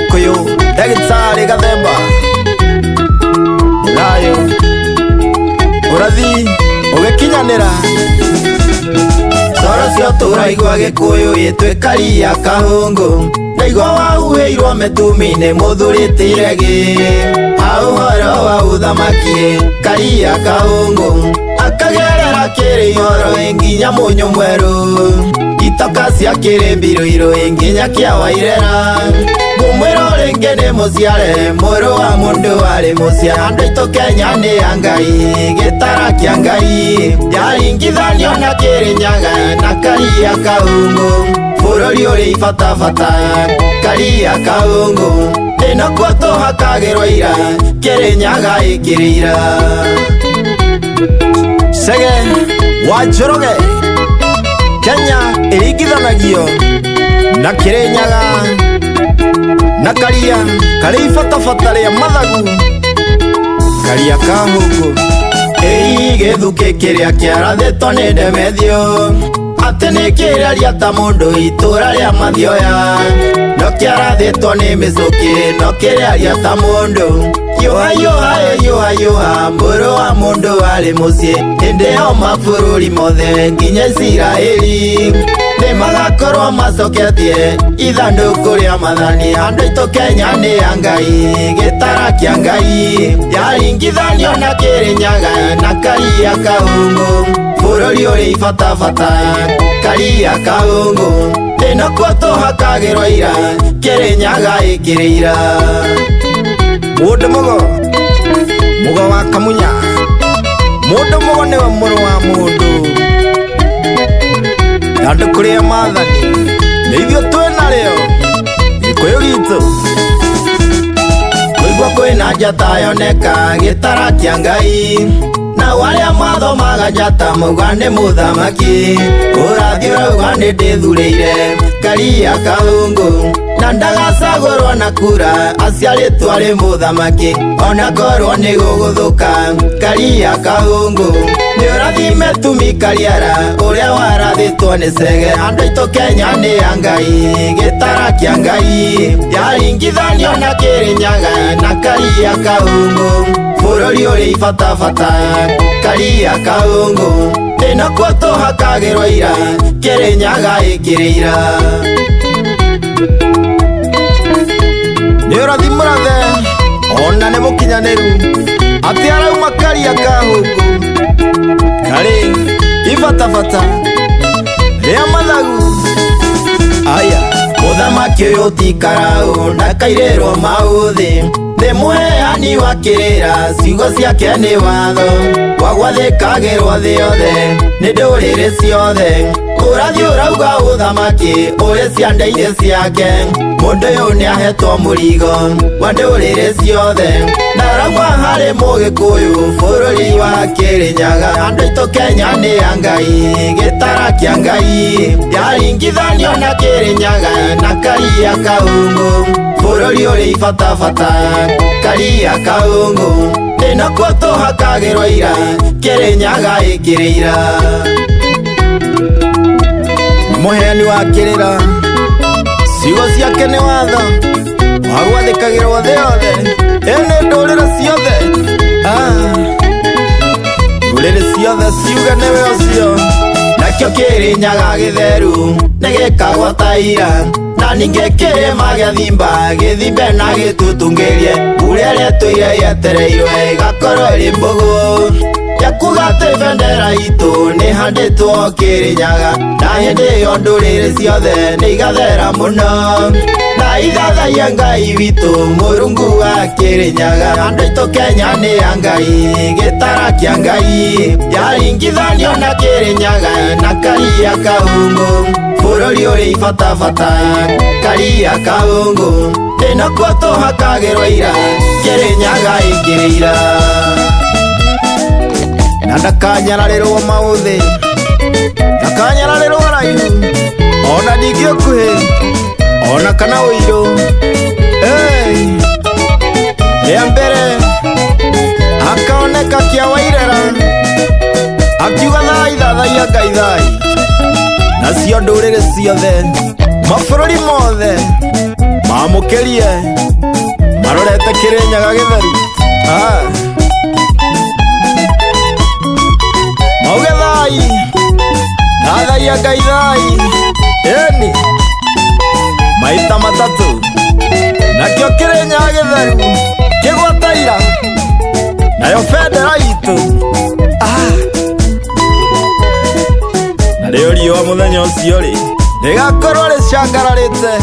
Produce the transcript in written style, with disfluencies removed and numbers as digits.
Gĩkũyũ ndagĩtarĩ Gathemba thayũ ũrathi ũgĩkinyanĩra coro cio tũraigua Gĩkũyũ ĩtwĩkaria kahũngũ ndaigua wahuhĩirwo mĩtumi-inĩ mũthurĩte iregi ha ũhoro wa ũthamaki karia kahũngũ akagerera kĩrĩihoro nginya mũnyũ mwerũ itoka cia kĩrĩmbirũirũ nginya kĩa Wairera ngũmwĩra rĩngĩ nĩ mũciare mũrũ wa mũndũ warĩ mũcia andũ aitũ Kenya nĩ ya Ngai gĩtara kĩa Ngai yaringithanio na Kĩrĩnyaga na Karia Kahũngũ bũrũri ũrĩ ibatabata Karia Kahũngũ ĩno kuo tũhakagĩrwo ira Kĩrĩnyaga ĩkĩrĩ ira Chege wa Njoroge Kenya ĩringithanagio na Kĩrĩnyaga na Karia karĩ ibatabata rĩa mathagu Karia Kahũngũ ĩi gĩthukĩ kĩrĩa kĩarathĩtwo nĩ Ndemethio atĩ nĩ kĩraria ta mũndũ itũra rĩa mathioya no kĩarathĩtwo nĩ mĩcũkĩ no kĩraria ta mũndũ yũha yũha yũha yũha mũrũ wa mũndũ arĩ mũciĩ hĩndĩ ĩyo mabũrũri mothe nginya Isiraeli nĩ magakorwo macoketie ithandũkũ rĩa mathani andũ aitũ Kenya nĩ ya Ngai gĩtara kĩa Ngai yaringithanio na Kĩrĩnyaga na Karia Kahũngũ bũrũri ũrĩ ibatabata Karia Kahũngũ ĩno kuo tũhakagĩrwo ira Kĩrĩnyaga ĩkĩrĩ ira mũndũ mũgo mũgo wa Kamunya mũndũ mũgo nĩwe mũrũ wa mũndũ ithandũkũ rĩa mathani nĩ ithuĩ twĩ narĩo Gĩkũyũ gitũ kũigua kwĩna njata yoneka gĩtara kĩa Ngai na arĩa mathomaga njata mauga nĩ mũthamaki ũrathi ũrauga nĩ ndĩthurĩire Karia Kahũngũ na ndagacagũrwo na kura aciarĩtwo arĩ mũthamaki ona korwo nĩ gũgũthũka Karia Kahũngũ nĩ ũrathime tumi Kariara ũrĩa warathĩtwo nĩ Chege andũ aitũ Kenya nĩ ya Ngai gĩtara kĩa Ngai yaringithanio na Kĩrĩnyaga na Karia Kahũngũ bũrũri ũrĩ ibatabata Karia Kahũngũ ĩno kuo tũhakagĩrwo ira Kĩrĩnyaga ĩkĩrĩ ira nĩ ũrathi mũrathe ona nĩ mũkinyanĩru atĩ arauma Karia Kahũngũ karĩ ibatabata rĩa mathagu aya mũthamaki ũyũ ti karaũ ndakairĩrwo maũthĩ nĩ mũheani wa kĩrĩra ciugo ciake nĩ watho wa gwathĩkagĩrwo thĩ yothe nĩ ndũrĩrĩ ciothe ũrathi ũrauga ũthamaki ũrĩ ciande-inĩ ciake mũndũ ũyũ nĩahetwo mũrigo wa ndũrĩrĩ ciothe na arauma harĩ mũgĩkũyũ bũrũri wa Kĩrĩnyaga andũ aitũ Kenya nĩ ya Ngai gĩtara kĩa Ngai yaringithanio na Kĩrĩnyaga na Karia Kahũngũ bũrũri ũrĩ ibatabata Karia Kahũngũ ĩno kuo tũhakagĩrwo ira Kĩrĩnyaga ĩkĩrĩ ira mũheani wa kĩrĩra ciugo ciake nĩ watho wa gwathĩkagĩrwo thĩ yothe ĩ nĩ ndũrĩrĩ ciothe ndũrĩrĩ ciothe ciuge nĩwe ũcio nakĩo Kĩrĩnyaga gĩtheru nĩ gĩkagwa ta ira na ningĩ kĩrĩma gĩa thimba gĩthimbe na gĩtutungĩrie mbura ĩrĩa ĩtũire yetereirwo ĩgakorwo ĩrĩ mbũgũ ya kuga atĩ bendera itũ nĩ handĩtwo Kĩrĩnyaga na hĩndĩ ĩyo ndũrĩrĩ ciothe nĩ igathera mũno na ithathaiya Ngai witũ Mũrungu wa Kĩrĩnyaga andũ aitũ Kenya nĩ ya Ngai gĩtara kĩa Ngai yaringithanio na Kĩrĩnyaga na Karia Kahũngũ bũrũri ũrĩ ibatabata Karia Kahũngũ ĩno kuo tũhakagĩrwo ira Kĩrĩnyaga ĩkĩrĩ ira na ndakanyararĩrwo maũthĩ ndakanyararĩrwo raihu ona ningĩ ũkuhĩ ona kana ũirũ rĩa mbere akaoneka kĩa Wairera akiuga thai thathaiya Ngai thai nacio ndũrĩrĩ ciothe mabũrũri mothe Mamũkĩrie marorete Kĩrĩnyaga gĩtheru. Ah. Mauge thai, thathaia Ngai thai, ĩni maita matatũ, nakĩo Kĩrĩnyaga gĩtheru kĩgwataira nayo bendera itũ. Ah. Narĩo riũa mũthenya ũcio rĩ rĩgakorwo rĩcangararĩte.